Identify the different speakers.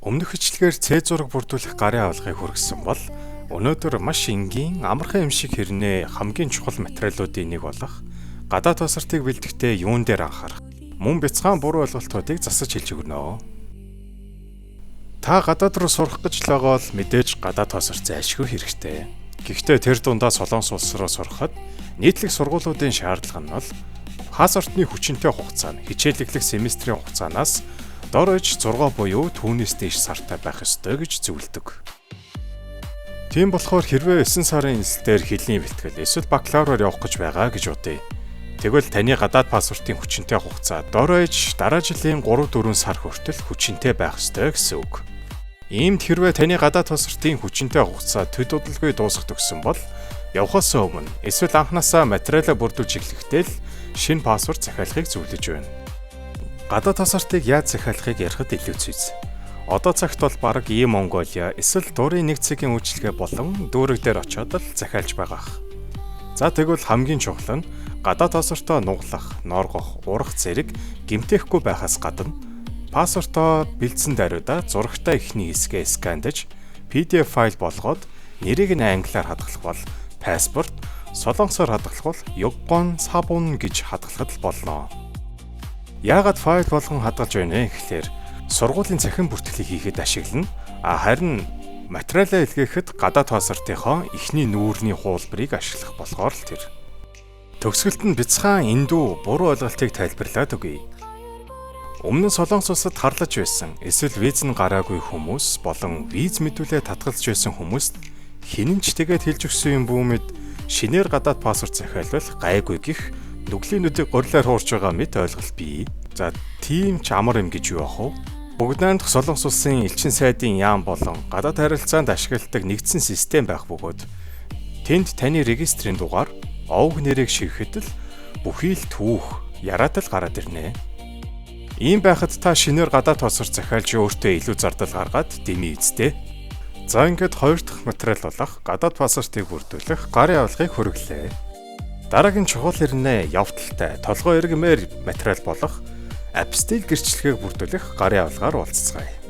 Speaker 1: Өмнөх хичлэгээр Ц зураг бүрдүүлэх гарын авлагыг хүргэсэн бол өнөөдөр маш энгийн, амархан юм шиг хэрнээ хамгийн чухал материалуудын нэг болох гадаад паспортыг бэлтгэхдээ юун дээр анхаарах, мөн бяцхан буруу ойлголтуудыг засаж хэлж өгнө. Та гадаад руу сурах гэж л байгаа бол мэдээж гадаад паспорт зайлшгүй хэрэгтэй. Гэхдээ тэр дундаа Солонгос улс руу сурахад нийтлэг сургуулиудын шаардлага нь бол паспортны хүчинтэй хугацаа нь хичээлэглэх семестрийн хугацаанаас дор хаяж 6 буюу түүнээс дээш сартай байх ёстой гэж зөвлөдөг. Тийм болохоор хэрвээ 9 сарын элсэлтээр хэлний бэлтгэл эсвэл бакалавраар явах гэж байгаа гэж бодъё. Тэгвэл таны гадаад паспортын хүчинтэй хугацаа дор хаяж дараа жилийн 3-4 сар хүртэл хүчинтэй байх ёстой гэсэн үг. Иймд хэрвээ таны гадаад паспортын хүчинтэй хугацаа төд удалгүй дуусах төгсөн бол явхаас өмнө эсвэл анхнаасаа материалаа бүрдүүлж эхлэхдээ л шинэ паспорт захиалахыг зөвлөж байна. Гадаад паспортыг яаж захиалахыг ярихад илүү зүйц. Одоо цагт бол бараг E-Mongolia эсвэл дурын нэг цэгийн үйлчилгээ болон дүүрэг дээр очиод л захиалж байгаа. За, тэгвэл хамгийн чухал нь гадаад паспортоо нугалах, норгох, урах зэрэг гэмтээхгүй байхаас гадна паспортоо бэлдсэн даруйда зурагтай эхний хэсгээ скандаж PDF файл болгоод нэрийг нь англиар хадгалах бол passport, солонгосоор хадгалах бол 여권 사본 гэж хадгалахад л болно. Яагаад файл болгон хадгалж байна вэ гэхлээр сургуулийн цахим бүртгэлийг хийхэд ашиглана. А харин материалаа илгээхэд гадаад паспортынхоо эхний нүүрний хуулбарыг ашиглах болохоор л тэр. Төгсгөлд нь бяцхан эндүү буруу ойлголтыг тайлбарлаад өгье. Өмнө нь Солонгос улсад харлаж байсан эсвэл виз нь гараагүй хүмүүс болон виз мэдүүлээ татгалзаж байсан хүмүүст хэн нь ч тэгээд хэлж өгсөн юм бүү мэд шинээр гадаад паспорт захиалбал гайгүй гэх нүглийн нүдийг горилоор хуурж байгаа мэт ойлголт бий. За, тийм ч амар юм гэж юу ах вэ? Бүгд найрамдах Солонгос улсын элчин сайдын яам болон гадаад харилцаанд ашигладаг нэгдсэн систем байх бөгөөд тэнд таны регистрийн дугаар, овг нэрийг шивэхэд л бүхий л түүх яриад л гараад ирнэ. Ийм байхад та шинээр гадаад паспорт захиалж өөртөө илүү зардал гаргаад дэмий үсттэй. За, ингээд хоёр дахь материал болох гадаад паспортыг бүрдүүлэх гарын авлагыг хүргэлээ. Дараагийн чухал хэрнээ явдалтай толгой эргэмээр материал болох апостиль гэрчлэгийг бүрдүүлэх гарын авлагаар уулзацгаая.